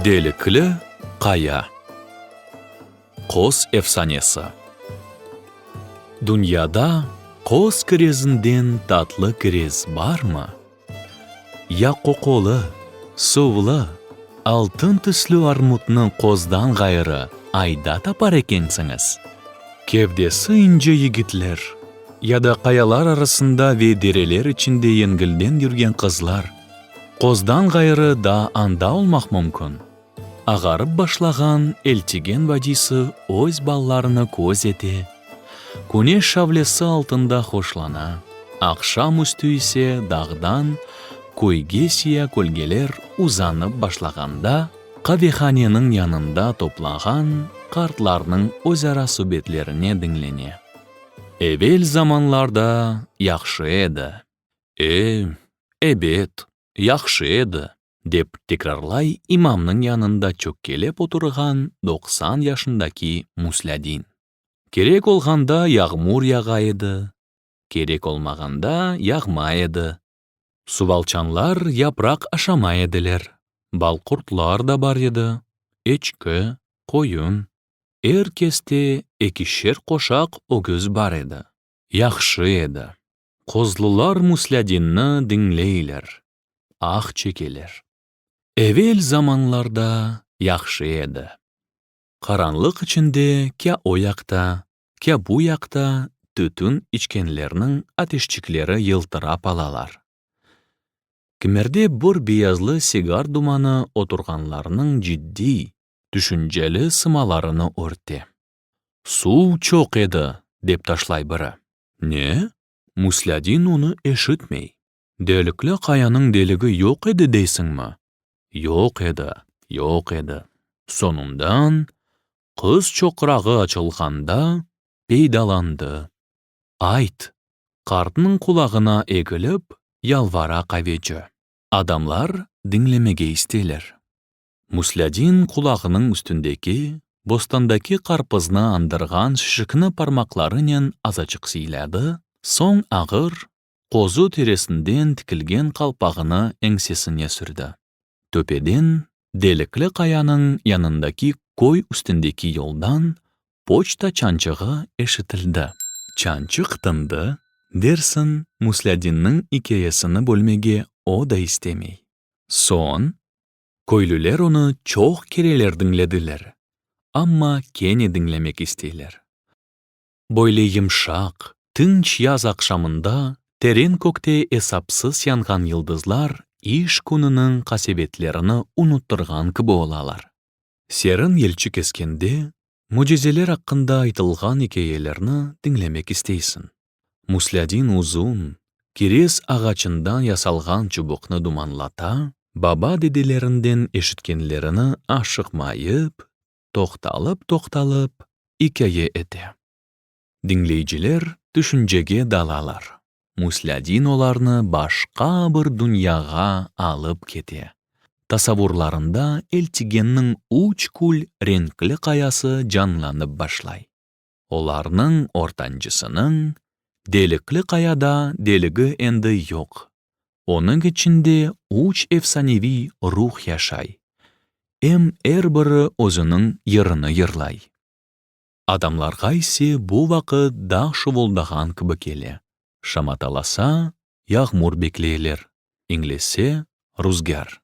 Delikli qaya. Qoz efsanesi. Dünyada qoz kirezinden tatlı kirez barmı? Ya qoqulı, suvlı, altın tüslü armutnı qozdan ğayrı ayda tapar ekensiñiz? Kevdesi ince yigitler, ya da qayalar arasında ve dereler içinde yengilden yürgen qızlar, qozdan ğayrı daa anda olmaq mümkün? Ağarıp başlağan Eltigen vadiysi öz balalarını köz ete, küneş şavlesi altında hoşlana, aqşam üstü ise dağdan köyge siya kölgeler uzanıp başlağanda, qavehaneniñ yanında toplanğan qartlarnıñ özara subetlerine diñlene. Evel zamanlarda yahşı edi. E, ebet, yahşı edi, dep tekrarlay imamnıñ yanında çökkelep oturğan 90 yaşındaki Muslâdin. Kerek olğanda yağmur yağa edi, kerek olmağanda yağmay edi. Suvalçanlar yapraq aşamay ediler, balqurtlar da bar edi, eçki, qoyun. Er keste ekişer qoşaq ögüz bar edi. Yahşı edi. Qozlular Muslâdinni diñleyler, ah çekeler. Evel zamanlarda yahşı edi. Qaranlıq içinde kâ o yaqta, kâ bu yaqta tütün içkenlerniñ ateşçikleri yıltırap alalar. Kimerde bir beyazlı sigar dumanı oturğanlarnıñ ciddiy, tüşünceli sımalarını örte. Suv çoq edi, dep taşlay biri. Ne? Muslâdin onı eşitmey. Delikli qayanıñ deligi yoq edi deysiñmi? Yoq edi, yoq edi. Soñundan, Qız çoqrağı açılğanda, peydalandı. Ayt! Qartnıñ qulağına egilip, yalvara qaveci. Adamlar diñlemege isteyler. Muslâdin qulağınıñ üstündeki, bostandaki qarpıznı añdırğan şişikni parmaqlarınen azaçıq siyladı, soñ ağır, qozu teresinden tikilgen qalpağını eñsesine sürdi. Töpeden, delikli qayanıñ yanındaki köy üstündeki yoldan poçta çançığı eşitildi. Çançıq tındı, dersiñ, Muslâdinniñ ikâyesini bölmege o da istemey. Soñ? Köylüler onı çoq kereler diñlediler, amma kene diñlemek isteyler. Böyle yımşaq, tınç yaz aqşamında teren kökte esapsız yanğan yıldızlar iş kününiñ qasevetlerini unuttırğan kibi olalar. Serin yelçik eskende, mücizeler aqqında aytılğan ikâyelerni diñlemek isteysiñ. Muslâdin uzun, kirez ağaçından yasalğan çubuqnı dumanlata, baba-dedelerinden eşitkenlerini aşıqmayıp, toqtalıp-toqtalıp ikâye ete. Diñleyiciler tüşüncege dalalar. Muslâdin olarnı başqa bir dünyağa alıp kete. Tasavurlarında Eltigenniñ üç kül renkli qayası canlanıp başlay. Olarnıñ ortancısınıñ, Delikli qayada deligi endi yoq. Onıñ içinde üç efsaneviy ruh yaşay. Em er biri özüniñ yırını yırlay. Adamlarğa ise bu vaqıt dağ şuvuldağan kibi kele, şamatalasa, yağmur bekleyler, iñlese, ruzgâr.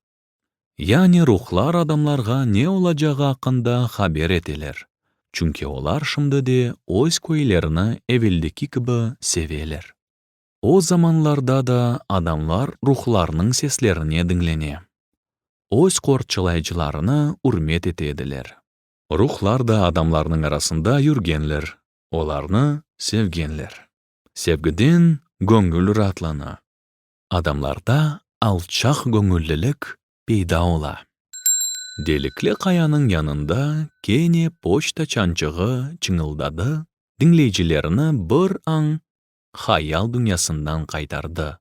Yani ruhlar adamlarğa ne olacağı aqqında haber eteler, çünki olar şimdi de öz köylerini eveldeki kibi seveler. O zamanlarda da adamlar ruhlarnıñ seslerine diñlene, öz qorçalayıcılarını ürmet ete ediler. Ruhlar da adamlarnıñ arasında yürgenler, olarnı sevgenler. Sevgiden göñül raatlana. Adamlarda alçaq göñüllilik peyda ola. Delikli qayanıñ yanında kene poçta çançığı çıñıldadı, diñleyicilerini bir añ hayal dünyasından qaytardı,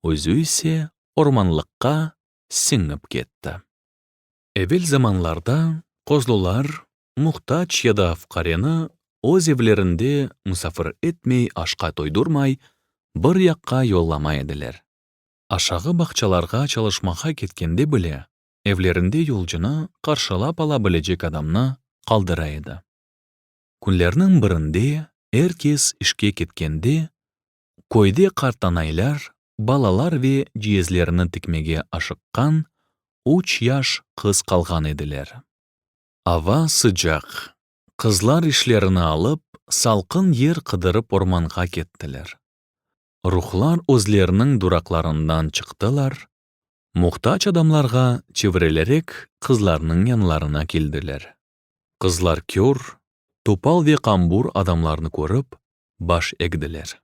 özü ise ormanlıqqa siñip ketti. Evel zamanlarda qozlular muhtac ya da fuqareni öz evlerinde musafir etmey, aşqa toydurmay, bir yaqqa yollamay ediler. Aşağı bağçalarğa çalışmağa ketkende bile. Evlerinde yolcunı qarşılap ala bilecek adamnı qaldıra edi. Künlerniñ birinde, er kes işke ketkende, köyde qartanaylar, balalar ve ciyezlerini tikmege aşıqqan üç yaş qız qalğan ediler. Ava sıcaq. Qızlar işlerini alıp, salqın yer qıdırıp ormanğa kettiler. Ruhlar özleriniñ duraqlarından çıqtılar, muhtac adamlarğa çevrilerek qızlarnıñ yanlarına keldiler. Qızlar kör, topal ve qambur adamlarnı körip, baş egdiler.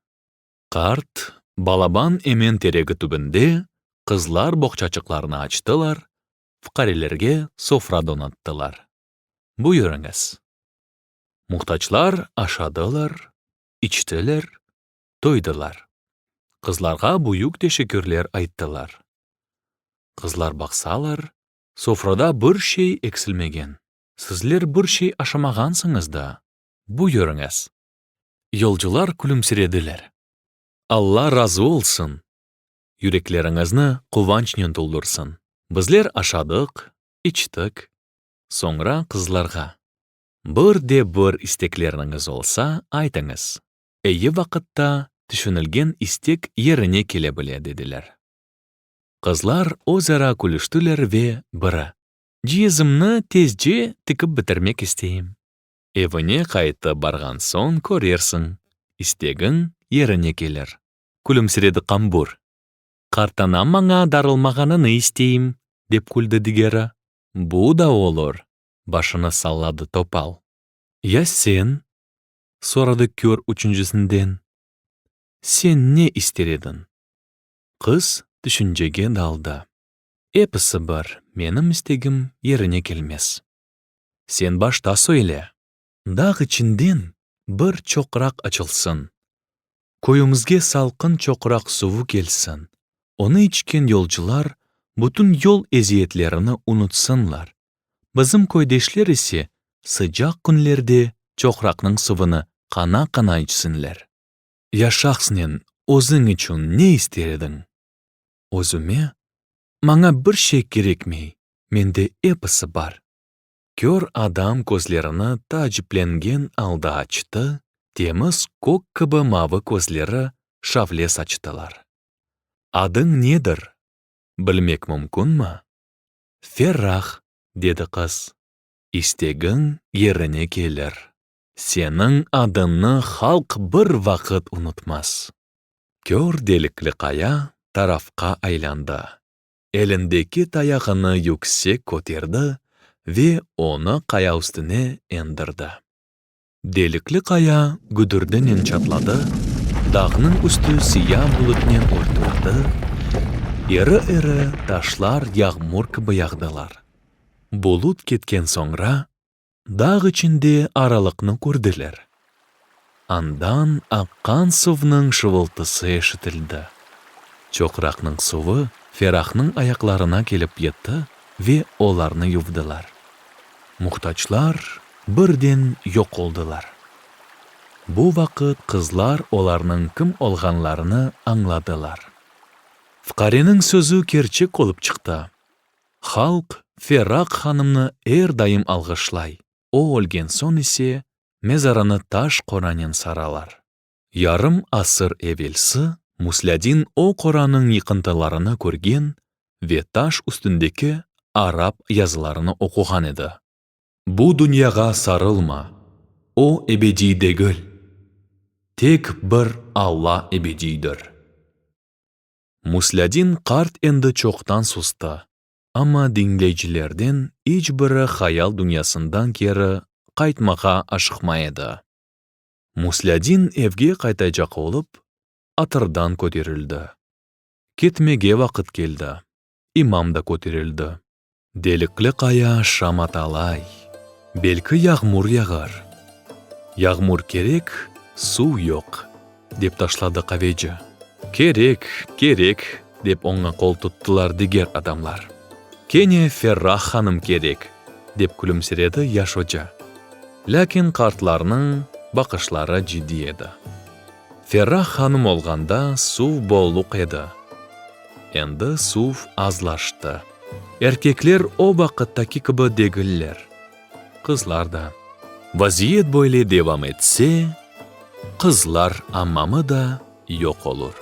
Qart, balaban emen teregi tübünde qızlar boğçaçıqlarını açtılar, fuqarelerge sofra donattılar. Buyurıñız. Muhtaclar aşadılar, içtiler, toydılar. Qızlarğa büyük teşekkürler ayttılar. Qızlar baqsalar, sofrada bir şey eksilmegen. Sizler bir şey aşamağansıñız da, buyurıñız. Yolcular külümsirediler. Alla razı olsun! Yürekleriñizni quvançnen toldursın. Bizler aşadıq, içtik, soñra qızlarğa, Bir de bir istekleriñiz olsa, aytıñız. Eyi vaqıtta tüşünilgen istek yerine kele bile, dediler. Qızlar özara külüştiler ve biri, Ciyezimni tezce tikip bitirmek isteyim. Evine qaytıp barğan soñ körersiñ, istegiñ yerine kelir, külümsiredi qambur. Qartanam maña darılmağanını isteyim, dep küldi digeri. Bu da olur, başını salladı topal. Ya sen? soradı kör üçüncisinden. Sen ne ister ediñ? Qız tüşüncege daldı. Episi bir, menim istegim yerine kelmez. Sen başta söyle. Dağ içinden bir çoqraq açılsın. Köyümizge salqın çoqraq suvu kelsin. Onı içken yolcular bütün yol eziyetlerini unutsınlar. Bizim köydeşler ise sıcaq künlerde çoqraqnıñ suvunı qana-qana içsinler. Ya şahsnen özüñ içün ne ister ediñ? Özüme? Maña bir şey kerekmey, mende episi bar. Kör adam közlerini taaciplengen alda açtı, temiz kök kibi mavı közleri şavle saçtılar. Adıñ nedir, bilmek mümkünmi? Ferrah, dedi qız. İstegiñ yerine kelir. Seniñ adıñnı halq bir vaqıt unutmaz. Kör delikli qaya tarafqa aylandı. Elindeki tayağını yüksek köterdi ve onı qaya üstüne endirdi. Delikli qaya güdürdinen çatladı, dağnıñ üstü siya bulutnen örtüldi, iri-iri taşlar yağmur kibi yağdılar. Bulut ketken soñra, Dağ içinde aralıqnı kördiler. Andan aqqan suvnıñ şuvultısı eşitildi. Çoqraqnıñ suvı Ferahnıñ ayaqlarına kelip yetti ve olarnı yuvdılar. Muhtaclar birden yoq oldılar. Bu vaqıt qızlar olarnıñ kim olğanlarını añladılar. Fıqareniñ sözü kerçek olıp çıqtı. Halq Ferraq hanımnı er daim alğışlay, o ölgen soñ ise mezarını taş qoranen saralar. Yarım asır evelsi Muslâdin o qoranıñ yıqıntılarını körgen ve taş üstündeki arap yazılarını oquğan edi. Bu dünyağa sarılma, o ebediy degil, tek bir Alla ebediydir. Muslâdin qart endi çoqtan sustı, amma diñleycilerden iç biri hayal dünyasından keri qaytmağa aşıqmay edi. Muslâdin evge qaytacaq olıp, atırdan köterildi. Ketmege vaqıt keldi. İmam da köterildi. Delikli qaya şamatalay. Belki yağmur yağar. Yağmur kerek, suv yoq, dep taşladı qaveci. Kerek, kerek, dep oña qol tuttılar diger adamlar. Kene Ferrah hanım kerek, dep külümsiredi yaş oca. Lâkin qartlarnıñ baqışları ciddiy edi. Ferrah hanım olğanda suv bolluq edi. Endi suv azlaştı. Erkekler o vaqıttaki kibi degiller, qızlar da. Vaziyet böyle devam etse, qızlar ammamı da yoq olur.